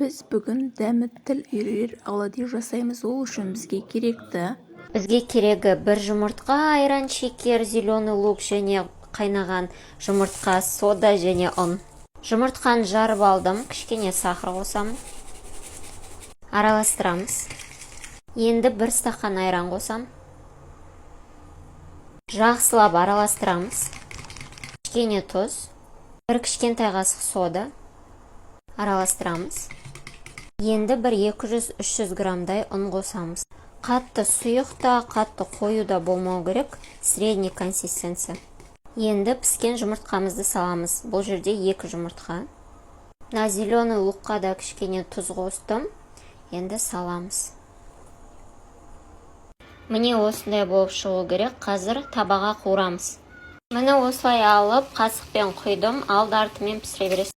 Біз бүгін дәмі тіл үйірер оладьи жасаймыз. Ол үшін бізге керекті: Бізге керегі: бір жұмыртқа, айран, шекер, зеленый лук және қайнаған жұмыртқа, сода және ұн. Жұмыртқаны жарып алдым, кішкене сахар қосамын, араластырамыз. Енді бір стақан айран қосам, жақсылап араластырамыз. Кішкене тұз, бір кішкентай қасық сода, араластырамыз. Енді бір 200-300 граммдай ұн қосамыз. Қатты сұйық та, қатты қою да болмау керек, средний консистенция. Енді піскен жұмыртқамызды саламыз. Бұл жерде екі жұмыртқа. Мына зеленый лукқа да кішкене тұз қостым. Енді саламыз. Міне, осындай болып шығу керек. Қазір табаға қуырамыз. Міне, осылай алып, қасықпен құйдым. Алды артымен пісіре бересіз.